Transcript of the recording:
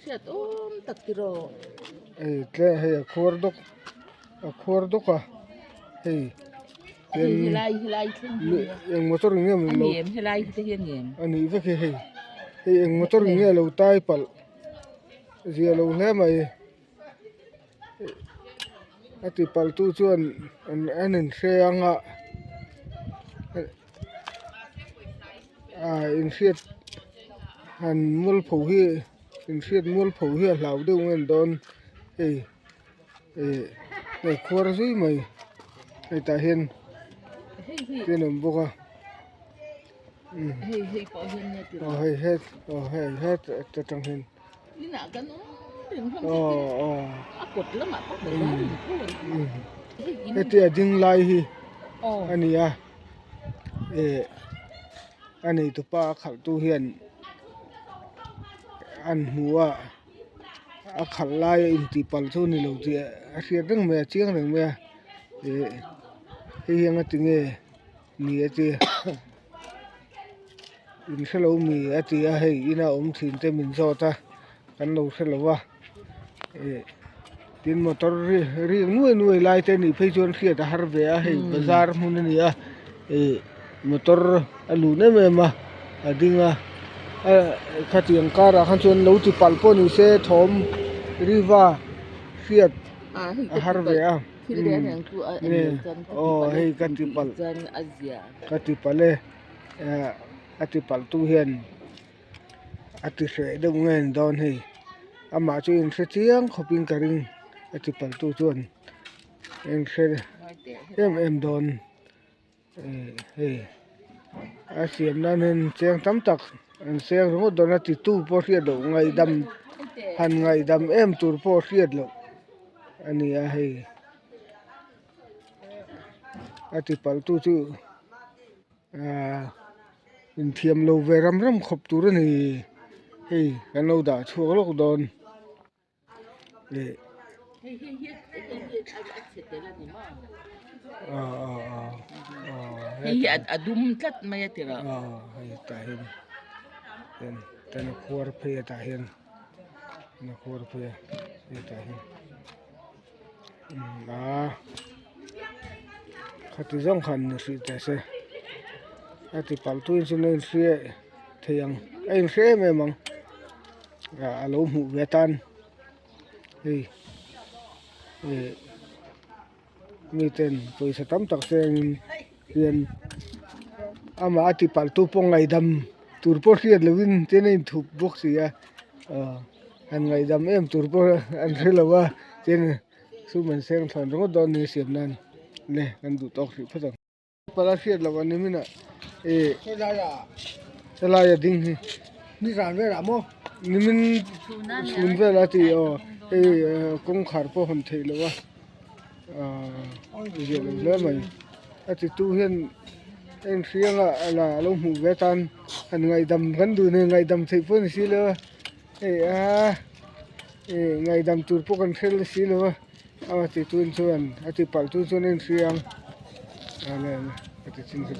Hriat awm tak tiraw. Hei tle hei a khuar dawk a khuar dawk a hei Hei helai helai thleng hi nia. Eng motor in nge maw lo Ani em helai hi te hi ani em. Ani vek hi hei hei eng motor in nge lo tai palh zia lo hle mai a ti palh tu chuan an inhre anga ah inhriat han mualpho hi inhriat mualpho hi a hlau deuh nge ni dawn hei ih hei khuar zui mai hei tah hian thil a awm bawk a aw hei het aw hei het atang hian aw aw hetia ding lai hi a ni a ih a neitupa a khalh tu hian an hmu a a khalh lai a intih palh chu a ni lo tih a hriat reng mai a chiang reng mai a ih hei hi anga tinge ni a tia in hrelo mi a ti a hei ina awm thin te min zawt a kan lo hrelo a ih tin motor ri rik nuai nuai lai te nih phei chuan hriat a har ve a hei bazar hmun a ni a ih motor a lun em em a a ding a khatiang karah khan chuan lo ti palh pawh ni se thawm riva hriat a har ve a aw hei ka ti palh ka ti palh e a ti palh tu hian a ti hreh deuh nge ni dawn hei amah chu inhre chiang khawpin ka ring a ti palh tu chuan a inhre em em dawn. Hei a siam nan hian cheng tam tak an seng ringawt dawn a titu pawh hriat loh ngaihdam han ngaihdam em tur pawh hriat loh a ni a hei a ti palh tu chu ahh inthiam lo ve ram ram khawp tur a ni hei kan lo dah chhuak lawk dawn. Hei hi a dum tlat mai a tirah. Hei tah hian hian tan a khuar phei a tah hian a khuar phei a hei tah hian a khati zawng khan ni hrih teh se a ti palh tuin chu a inhria thei ang a inhre em em ang. A lo hmuh ve atan hei ih miten pawisa tam tak sengin hian amah a ti palh tu pawh ngaihdam tur pawh hriat lohin tin a inthup bawk si a aw han ngaihdam em tur pawh an hre lo a tin sum an seng thlawn ringawt dawn a ni siam nan le kan duh tawk hrih phawt ang. Pala hriat loh a ni min ah ih helai a ding hi nizan velah maw nimin chhun velah a ti aw hei kawngkhar pawh a hawn theih loh a ahh ziah lo hle mai a ti tu hian a inhriang a la a lo hmuh ve atan han ngaihdam kan duh nen ngaihdam theih pawh a ni si lo a hei a ih ngaihdam tur pawh kan hre la si lo a. A ti tun chuan a ti palh tun chuan a inhria ang a le a ti chin chu.